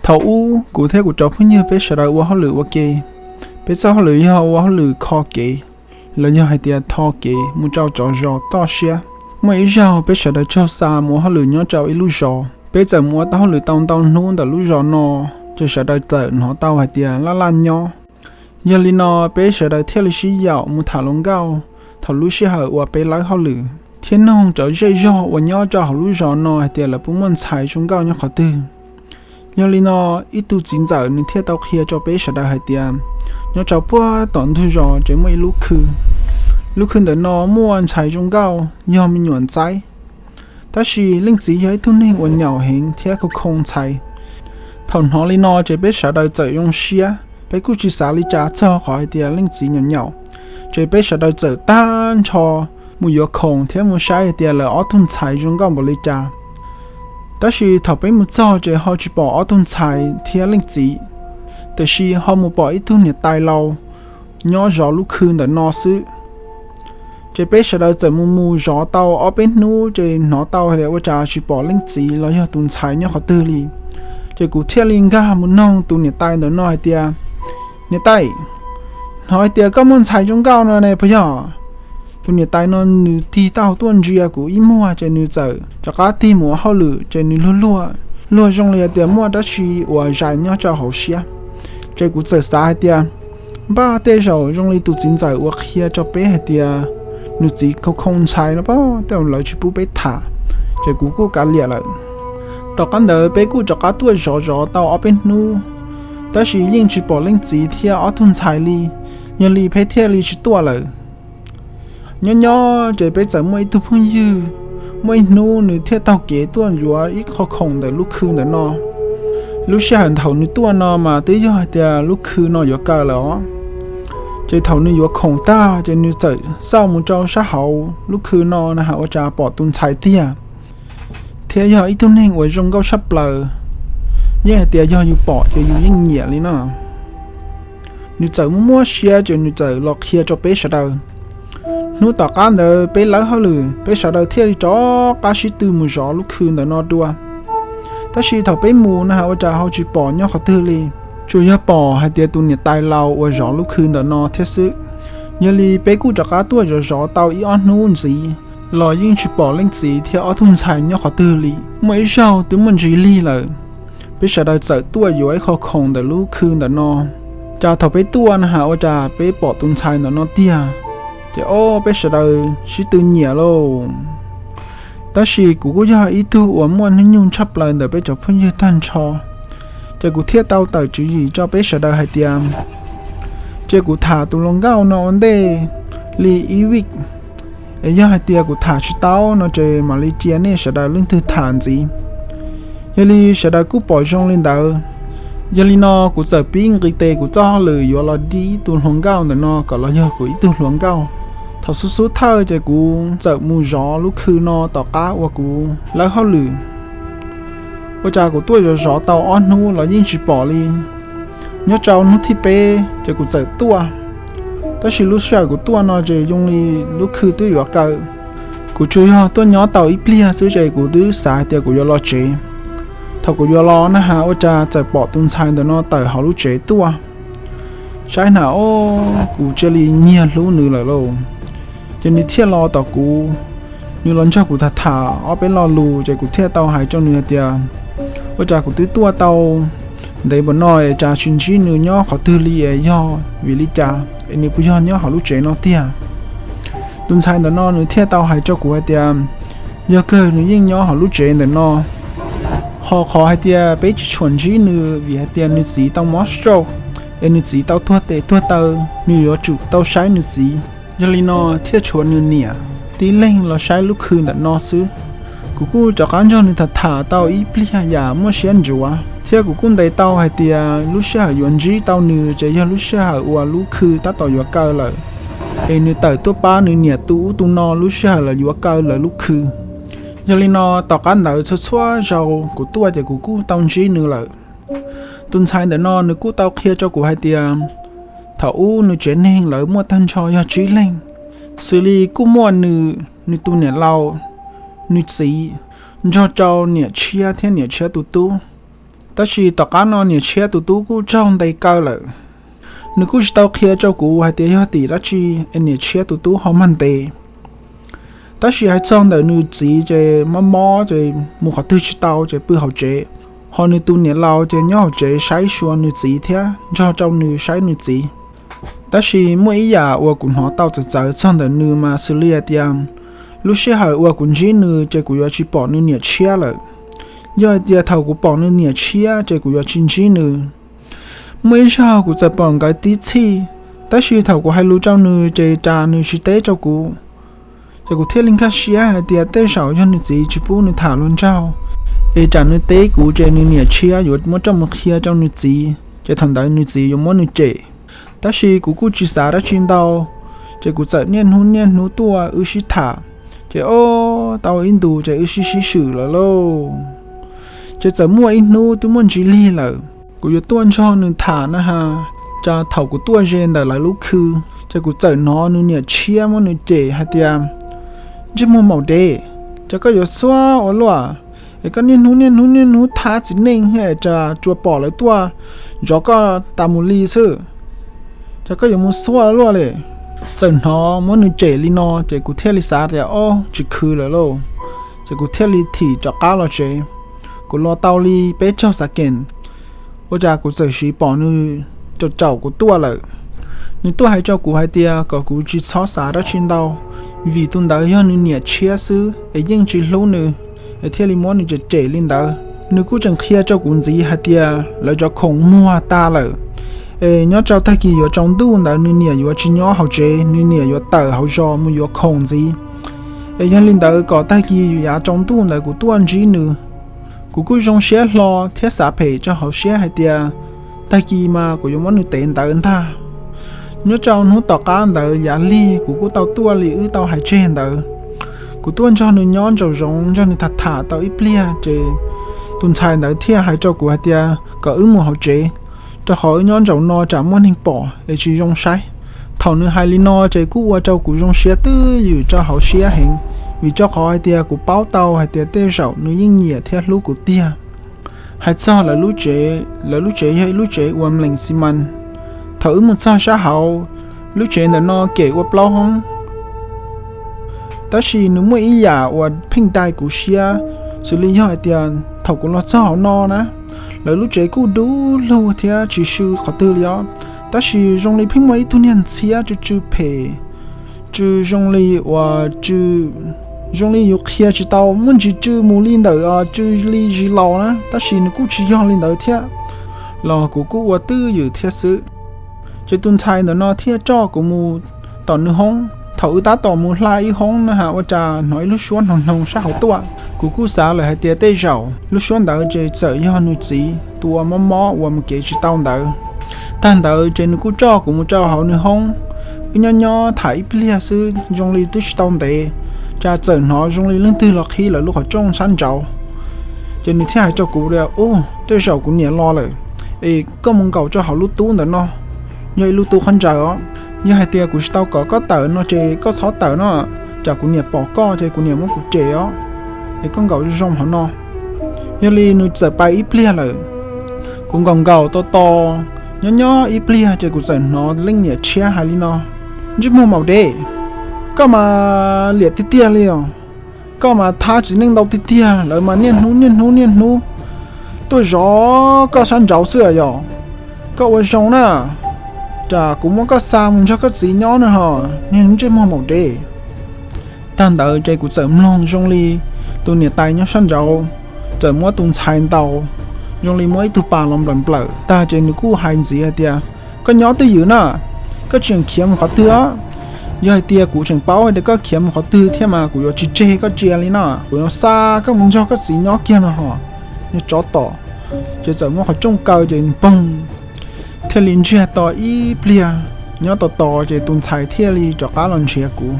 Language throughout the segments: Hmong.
Thaum ub kuv thiab kuv cov phooj ywg peb sawv daws ua hauj lwm ua ke. Peb txoj hauj lwm yog ua hauj lwm kho kev, los yog hais tias tho kev mus rau cov zos toj siab. Muaj ib zaug peb sawv daws tsaug xa mus ua hauj lwm nyob rau ib lub zos, peb txawm mus ua tau hauj lwm tau ntau hnub ntawm lub zos no, ces sawv daws txawm hnov tau hais tias laj laj nyob. Yog li no peb sawv daws thiaj li sib yaum mus tham hluas nkauj thaum lub sij hawm uas peb lawb hauj lwm, thiab noog cov zej zog uas nyob rau hauv lub zos no hais tias lawv puas muaj ntxhais zoo nkauj nyob qhov twg. Yog li no, ib tug txiv ntxawm nws thiaj tau qhia rau peb sawv daws hais tias, nyob rau puag tom ntug zos ces muaj ib lub khw. Lub khw ntawm no muaj ntxhais zoo nkauj yog me nyuam ntxaib, tab sis leej txiv yog ib tug neeg uas nyaum heev thiab khoo khoo ntxhais. Thaum hnov li no ces peb sawv daws txawm zoo siab, peb kuj tsis xav li cas txog qhov hais tias leej txiv nyaum nyaum, ces peb sawv daws txawm tag nrho mus yuav khoom thiab mus saib hais tias lawv ob tug ntxhais zoo nkauj npaum li cas. Tab sis thaum peb mus txog ces ho tsis pom ob tug ntxhais thiab leej txiv, tiam sis ho mus pom ib tug niam tais laus nyob zov lub khw ntawm no xwb. Ces peb sawv daws txawm mus mus zov tau ob peb hnub ces hnov tau hais tias ua cas tsis pom leej txiv los yog tus ntxhais nyob qhov twg li. Ces kuv thiaj li nkag mus noog tus niam tais ntawm no hais tias, niam tais, hnov hais tias koj muaj ntxhais zoo nkauj no ne puas yog? Tus niam tais no nws tig tau tuaj ntsia kuv ib muag ces nws txawm rov qab tig mus ua hauj lwm ces nws luag luag, luag zoo li hais tias muaj dab tsi uas zais nyob rau hauv siab. Ces kuv txawm xav hais tias, npaj tej zaum zoo li tus txiv ntxawm uas qhia rau peb hais tias nws txiv khoo khoo ntxhais no pab tej lawv tsis pub peb tham, ces kuv kuj kav liam lawm. Tom qab ntawd peb kuj rov qab tuaj zov zov tau ob peb hnub, tab sis yeej tsis pom leej txiv thiab ob tug ntxhais li, yog li peb thiaj li tsis tuaj lawm. Nyob nyob ces peb txawm muaj ib tug phooj ywg, muaj ib hnub nws thiaj taug kev tuaj yuav ib qho khoom ntawm lub khw ntawm no. Lub sij hawm thaum nws tuaj no mas twb yog hais tias lub khw no yuav kaw lawm os. Ces thaum nws yuav khoom tag ces nws txawm xauj mus rau sab hauv lub khw no na has ua cas pom tus ntxhais tiag, thiab yog ib tug neeg uas zoo nkauj tshaj plaws, yeej hais tias yog yus pom ces yus yeej nyiam li no. Nws txawm muaj muaj siab ces nws txawm los qhia rau peb sawv daws. Hnub tom qab ntawd peb lawb hauj lwm peb sawv daws thiaj li rov qab sib tw mus zov lub khw ntawm no dua. Tab sis thaum peb mus na has ua cas ho tsis pom nyob qhov twg li, tsuas yog pom hais tias tus niam tais laus uas zov lub khw ntawm no thiab xwb. Yog li peb kuj rov qab tuaj zov zov tau ib ob hnub ntxiv los yeej tsis pom leej txiv thiab ob tug ntxhais nyob qhov twg li. Muaj ib zaug twb muaj ntsis lig lawm, peb sawv daws txawm tuaj yuav ib qho khoom ntawm lub khw ntawm no. Cas thaum peb tuaj na has ua cas peb pom tus ntxhais ntawm no tiag, ces ob peb sawv daws sib tw nyiam lauj. Tab sis kuv kuj yog ib tug uas muaj hnub nyoog tshaj plaws ntawm peb cov phooj ywg tag nrho, ces kuv thiaj tau tawm tswv yim rau peb sawv daws hais tias, ces kuv tham tus hluas nkauj no ua ntej li ib vij, es yog hais tias kuv tham tsis tau no ces mam li cia nej sawv daws leej twg tham ntxiv. Yog li sawv daws kuj pom zoo li ntawd. Yog li no kuv txawm pib nqis tes kuv txoj hauj lwm yuav los dib tus hluas nkauj ntawm no kom los yog kuv ib tug hluas nkauj. Thaum xub xub thawj ces kuv txawm mus zov lub khw no tom qab uas kuv lawb hauj lwm. Ua cas kuv tuaj zov zov tau ob hnub los yeej tsis pom li. Nyob rau hnub thib peb ces kuv txawm tuaj, tab sis lub sij hawm kuv tuaj no ces zoo li lub khw twb yuav kaw. Kuv tsuas yog tuaj nyob tau ib pliag xwb ces kuv twb xav hais tias kuv yuav los tsev. Thaum kuv yuav los na has ua cas txawm pom tus ntxhais ntawm no tawm hauv lub tsev tuaj. Saib na, o, kuv cia li nyiag hlub nws lawm lauj. Ces nws thiaj los tom kuv, nws los nrog kuv tham tham ob peb lo lus ces kuv thiaj tau hais rau nws hais tias, ua cas kuv twb tuaj tau ntev npaum no es cas tsis ntsib nws nyob qhov twg li es yog vim li cas es nws puas yog nyob hauv lub tsev no tiag? Tus ntxhais ntawm no nws thiaj tau hais rau kuv hais tias, yog kawg nws yeej nyob hauv lub tsev ntawm no. Ho qhov hais tias peb tsis tshua ntsib nws vim hais tias nws txiv tau mob stroke, es nws txiv tau tuag tes tuag taw, nws yuav tsum tau saib nws txiv. Yog li no thiaj tshuav nws niam tib leeg los saib lub khw ntawm no xwb. Kuv kuj rov qab nrog nws tham tham tau ib pliag yam muaj siab ntsuav, thiab kuv kuj ntes tau hais tias lub sij hawm yuav ntsib tau nws ces yog lub sij hawm uas lub khw tab tom yuav kaw lawm, es nws tawm tuaj pab nws niam tu ub tu no lub sij hawm lawv yuav kaw lawv lub khw. Yog li no tom qab ntawd txhua txhua zaus kuv tuaj ces kuv kuj tau ntsib nws lawm. Tus ntxhais ntawm no nws kuj tau qhia rau kuv hais tias, thaum ub nws tsev neeg lawv muaj tag nrho yog tsib leeg, xws li kuj muaj nws, nws tus niam laus, nws txiv, nrog rau niam tshiab thiab niam tshiab tus tub. Tab sis tom qab no niam tshiab tus tub kuj tsaug nte kaw lawm. Nws kuj tsis tau qhia rau kuv hais tias yog tim dab tsi es niam tshiab tus tub ho mag ntes. Tab sis hais txog ntawm nws txiv ces mob mob ces mus qhov twg tsis tau ces pw hauv tsev, ho nws tus niam laus ces nyob hauv tsev saib xyuas nws txiv thiab nrog rau nws saib nws txiv. Tab sis muaj ib yam uas kuv hnov tau txawv txawv txog ntawm nws mas xws li hais tias lub sij hawm uas kuv ntsib nws ces kuv yuav tsis pom nws niam tshiab lawm. Yog hais tias thaum kuv pom nws niam tshiab ces kuv yuav tsis ntsib nws. Muaj ib zaug kuv txawm pom nkawd tib txhij, tab sis thaum kuv hais lus rau nws ces cas nws tsis teb rau kuv. Ces kuv thiaj li nkag siab hais tias tej zaum yog nws txiv tsis pub nws tham hluas nraug, es tsam nws teb kuv ces nws niam tshiab yuav muab coj mus qhia rau nws txiv, ces thaum ntawd nws txiv yuav muab nws cem. Tab sis kuv kuj tsis xav dab tsi ntau, ces kuv txawm niaj hnub niaj hnub tuaj wb sib tham, ces ob tau ib ntus ces wb sib sib swm lawm lauj. Ces txawm muaj ib hnub twb muaj ntsis lig lawm, kuv yuav tuaj nrog nws tham na has, cas thaum kuv tuaj ze ntawm lawv lub khw, ces kuv txawm hnov nws niam tshiab muab nws cem hais tias, ntsej muag maum dev, cas koj yuav xuab ua luaj, es koj niaj hnub niaj hnub niaj hnub thab txiv neej es cas tsuas pom lawv tuaj zov koj tas mus li xwb, cas koj yuav mus xuab luaj li. Txawm hnov muab nws cem li no ces kuv thiaj li xav tias ob tsis khwv lawm lauj, ces kuv thiaj li thim rov qab los tsev. Kuv los tau li peb caug xav kees, ua cas kuv txawm sim pom nws caum caum kuv tuaj lawm. Nws tuaj hais rau kuv hais tias kom kuv tsis txhob xav dab tsi ntau, vim tus ntawd yog nws niam tshiab xwb es yeej tsis hlub nws, es thiaj li muab nws cem cem li ntawd. Nws kuj tseem qhia rau kuv ntxiv hais tias lawv cov khoom muag tag lawm, es nyob rau tag kis yuav tsaus ntuj ntawd nws niam yuav tsis nyob hauv tsev, nws niam yuav tawm hauv zos mus yuav khoom ntxiv. Es yog li ntawd kom tag kis yav tsaus ntuj ntawd kuv tuaj ntsib nws. Kuv kuj zoo siab hlo thiab xav phem rau hauv siab hais tias tag kis mas kuv yuav muab nws tev ntawd ntag. Nyob rau hnub tom qab ntawd yav lig kuv kuj tau tuaj li wb tau hais tseg ntawd. Kuv tuaj nrog nws nyob ntsaum zoov nrog nws tham tham tau ib pliag ces tus ntxhais ntawd thiaj hais rau kuv hais tias kom wb mus hauv tsev, rau qhov wb nyob ntsaum no tsam muaj neeg pom es tsis zoo saib. Thaum nws hais li no ces kuj ua rau kuv zoo siab twj ywm rau hauv siab heev, vim rau qhov hais tias kuv paub tau hais tias tej zaum nws yeej nyiam thiab hlub kuv tiag. Hais txog lawv lub tsev, lawv lub tsev yog ib lub tsev uas mleem xi mas. Thaum wb mus txog sab hauv, lub tsev ntawm no kem ua plaub hoob. Tab sis nws muaj ib yam uas pheej dai kuv siab, xws li yog hais tias thaum kuv los txog hauv no na, lawv lub tsev kuj dub lug thiab tsis swb qhov twg li os. Tab sis zoo li pheej muaj ib tug niag ntxhiab tsw tsw phem, tsw zoo li uas tsw zoo li yus qhia tsis tau, muaj ntsis tsw mus li ntawm tsw li zis laus na, tab sis nws kuj tsis yog li ntawd thiab, los kuv kuj ua twj ywm thiab xwb. Ces tus ntxhais ntawm no thiaj coj kuv mus tom nws hoob. Thaum wb tab tom mus hla ib hoob na has ua cas hnov ib lub suab hnoos hnoos sab hauv tuaj. Kuv kuj xav lawm hais tias tej zaum lub suab ntawd ces txawm yog nws txiv tus uas mob mob uas mus kev tsis tau ntawd. Tag ntawd ces nws kuj coj kuv mus rau hauv nws hoob. Wb nyob nyob tham ib pliag xwb zoo li twb tsis tau ntev, cas txawm hnov zoo li leej twg los qhib lawv lub qhov rooj sab nraud. Ces nws thiaj hais rau kuv tias, u, tej zaum kuv niam los lawm, es koj mus nkaum rau hauv lub tub ntawm no, yog ib lub tub qhov ntsaws os. Yog hais tias kuv tsis tau kom koj tawm no ces koj txhob tawm no, tsam kuv niam pom koj ces kuv niam muab kuv cem os, es koj nkaum zoo hauv no. Yog li nws txawm pais ib pliag lawm. Kuv nkaum nkaum tos tos, nyob nyob ib pliag ces kuv txawm hnov leej niam tshiab hais li no, ntsej muag maum dev, koj mas liam tiag tiag li os. Koj mas thab txiv neej ntau tiag tiag, lawv mas niaj hnub niaj hnub niaj hnub tuaj zov koj sab nraud xwb yom. Koj ua zoo na, tsam kuv muab koj xa mus nrog koj txiv nyob na ho, niag ntsej muag maum dev. Tag ntawd ces kuv txawm mloog zoo li tus niam tais nyob sab nraud txawm muab tus ntxhais ntaus, zoo li muab ib tug pas los nplawm nplawm tag ces nws kuj hais ntxiv hais tias, koj nyob twj ywm na, koj tseem khiav mus qhov twg os? Yog hais tias kuv tseem paub hais tias koj khiav mus qhov twg thiab mas kuv yuav tsis tseg koj cia li na, kuv yuav xa koj mus nrog koj txiv nyob kiag no ho, niag tsov tom. Ces txawm muab qhov rooj kaw ces poog, thiaj li ntsiag to ib pliag. Nyob tos tos ces tus ntxhais thiaj li rov qab los nrhiav kuv.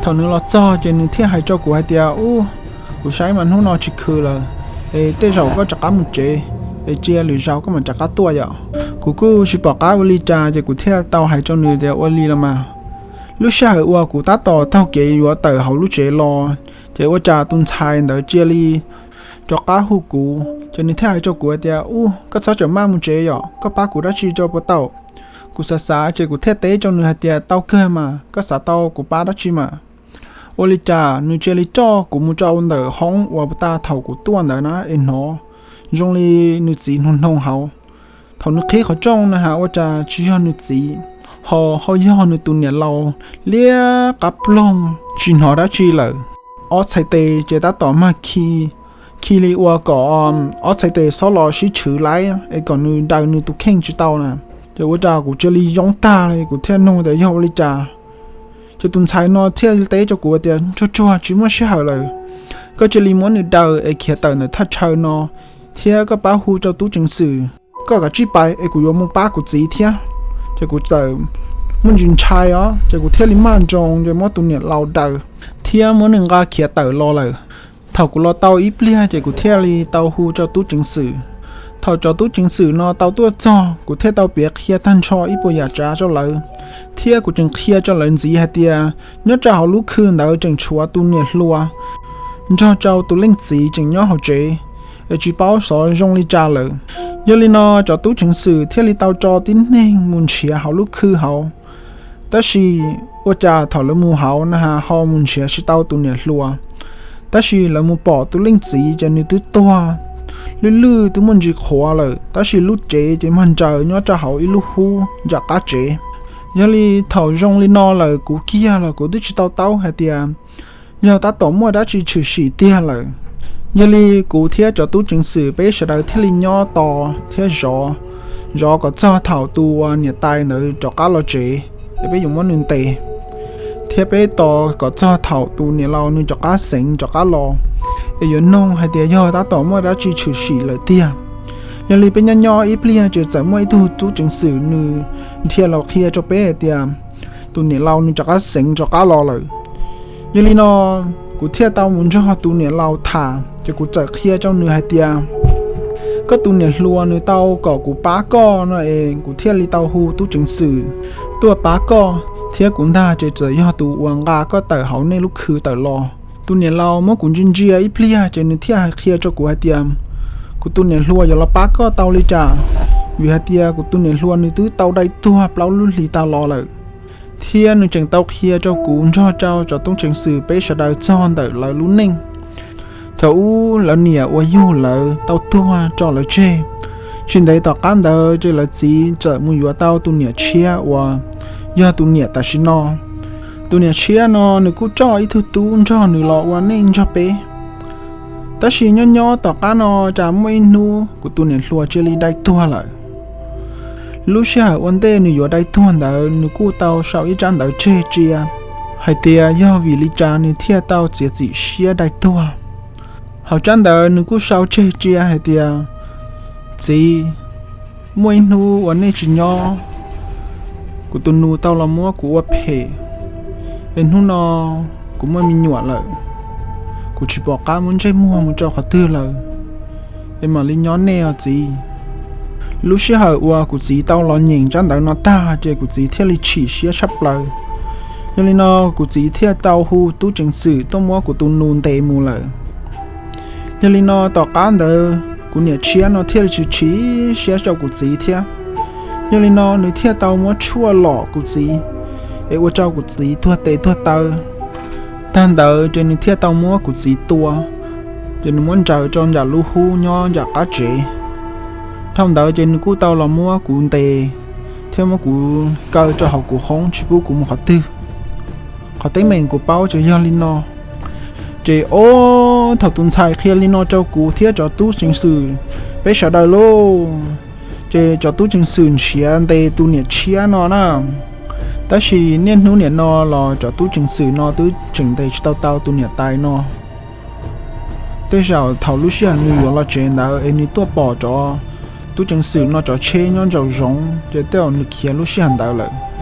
Thaum nws los txog ces nws thiaj hais rau kuv hais tias, ub, kuv saib mas hnub no tsis khwv lawm, es tej zaum koj rov qab mus tsev, es cia lwm zaus koj mam rov qab tuaj yom. Kuv kuj tsis pom qab ua li cas ces kuv thiaj tau hais rau nws tias ua li los mas. Lub sij hawm uas kuv tab tom taug kev yuav tawm hauv lub tsev los, ces ua cas tus ntxhais ntawd cia li rov qab hu kuv, ces nws thiaj hais rau kuv hais tias, Ub, koj txhob txawm maj mus tsev yom, koj pab kuv dab tsi rau puas tau? Kuv xav xav ces kuv thiaj teb rau nws hais tias, Tau kawg mas, koj xav tau kuv pab dab tsi mas? Ua li cas nws cia li coj kuv mus rau ntawm hoob uas puag ta thaum kuv tuaj ntawd na es hnov zoo li nws txiv hnoos hnoos hauv. Thaum nws qhib qhov rooj na has ua cas tsis yog nws txiv, ho ho yog nws tus niam laus liab qab ploog tsis hnov dab tsi lawm. Ob txhais tes ces tab tom mag khi, khi li ua kom ob txhais tes xob los sib tshwv laib es kom nws daws nws tus kheej tsis tau na. Ces ua cas kuv cia li yoob tag li, kuv thiaj nug tias yog ua li cas. Ces tus ntxhais no thiaj teb rau kuv tias, Tsuag tsuag, tsis muaj sij hawm lawm, koj cia li muab nws daws es khiav tawm ntawm thaj chaw no, thiab koj pab hu rau tub ceev xwm. Koj kav tsij pais es kuv yuav mus pab kuv txiv thiab. Ces kuv txawm muaj ntsis ntshai os, ces kuv thiaj li maj nroos ces muab tus niam laus daws thiab muab nws nqa khiav tawm los lawm. Thaum kuv los tau ib pliag ces kuv thiaj li tau hu rau tub ceev xwm. Thaum cov tub ceev xwm no tau tuaj txog, kuv thiaj tau piav qhia tag nrho ib puas yam tsav rau lawv, thiab kuv tseem qhia rau lawv ntxiv hais tias nyob rau hauv lub khw ntawd tseem tshuav tus niam hluas nrog rau tus leej txiv tseem nyob hauv tsev, es tsis paub xyov zoo li cas lawm. Yog li no cov tub ceev xwm thiaj li tau tso tib neeg mus nrhiav hauv lub khw hauv. Tab sis ua cas thaum lawv mus hauv na has ho mus nrhiav tsis tau tus niam hluas, tab sis lawv mus pom tus leej txiv ces nws twb tuag lwj lwj twb muaj ntsis qhuav lawm, tab sis lub cev ces mag ntsaws nyob rau hauv ib lub hub nram qab tsev. Yog li thaum zoo li no lawm kuv kiag los kuv twb tsis tau taub hais tias yog tab tom muaj dab tsi tshwm sim tiag lawm. Yog li kuv thiab cov tub ceev xwm peb sawv daws thiaj li nyob tos thiab zov, zov kom txog thaum tus uas niam tais ntawd rov qab los tsev, es peb yuav muab nws ntes, thiab peb tos kom txog thaum tus niam laus nws rov qab xeev rov qab los, es yuav noog hais tias yog tab tom muaj dab tsi tshwm sim lawm tiag. Yog li peb nyob nyob ib pliag ces txawm muaj ib tug tub ceev xwm nws dhia los qhia rau peb hais tias tus niam laus nws rov qab xeev rov qab los lawm. Yog li no kuv thiaj tau mus nrog tus niam laus tham, ces kuv txawm qhia rau nws hais tias koj tus niam hluas nws tau kom kuv pab koj no es kuv thiaj li tau hu tub ceev xwm tuaj pab koj, thiab kuv ntag ces txawm yog tus uas nqa koj tawm hauv nej lub khw tawm los. Tus niam laus muab kuv ntsia ntsia ib pliag ces nws thiaj hais qhia rau kuv hais tias kuv tus niam hluas yuav los pab koj tau li cas, vim hais tias kuv tus niam hluas nws twb tau dai tuag plaub lub hlis tas los lawm. Thiab nws tseem tau qhia rau kuv nrog rau cov tub ceev xwm peb sawv daws txog ntawm lawv lub neej. Thaum ub lawv niam uas yug lawv tau tuag tso lawv tseg. Tsis ntev tom qab ntawd ces lawv txiv txawm mus yuav tau tus niam tshiab uas yog tus niam tam sim no. Tus niam tshiab no nws kuj coj ib tug tub nrog nws los ua neej nrog peb. Tab sis nyob nyob tom qab no cas muaj ib hnub kuv tus niam hluas cia li dai tuag lawm. Lub sij hawm ua ntej nws yuav dai tuag ntawd nws kuj tau sau ib tsab ntawv tseg cia hais tias yog vim li cas nws thiaj tau txiav txim siab dai tuag. Hauv tsab ntawv nws kuj sau tseg cia hais tias, Txiv, muaj ib hnub uas nej tsis nyob, kuv tus nus tau los muab kuv ua phem, es hnub no kuv muaj me nyuam lawm, kuv tsis pom qab muab ntsej muag mus rau qhov twg lawm, es mam li nyob nej os txiv. Lub sij hawm uas kuv txiv tau los nyeem tsab ntawv no tag ces kuv txiv thiaj li chim siab tshaj plaws. Yog li no kuv txiv thiaj tau hu tub ceev xwm tuaj muab kuv tus nus ntes mus lawm. Yog li no tom qab ntawd kuv niam tshiab no thiaj li tsis chim siab rau kuv txiv thiab. Yog li no nws thiaj tau muab tshuaj lom kuv txiv, es ua rau kuv txiv tuag tes tuag taw. Tag ntawd ces nws thiaj tau muab kuv txiv tua, ces nws muab ntsaws rau nram lub hub nyob nram qab tsev. Dhau ntawd ces nws kuj tau los muab kuv ntes, thiab muab kuv kaw rau hauv kuv hoob tsis pub kuv mus qhov twg. Qhov teeb meem kuv paub ces yog li no. Ces ob thaum tus ntxhais qhia li no rau kuv thiab cov tub ceev xwm peb sawv daws lauj, ces cov tub ceev xwm nrhiav ntes tus niam tshiab no na. Tab sis niaj hnub niam no los cov tub ceev xwm no twb tseem ntes tsis tau tau tus niam tais no. Tej zaum thaum lub sij hawm nws yuav los tsev ntawd es nws tuaj pom cov tub ceev xwm no cov tsheb nyob nraum zoov ces tej zaum nws khiav lub sij hawm ntawd lawm.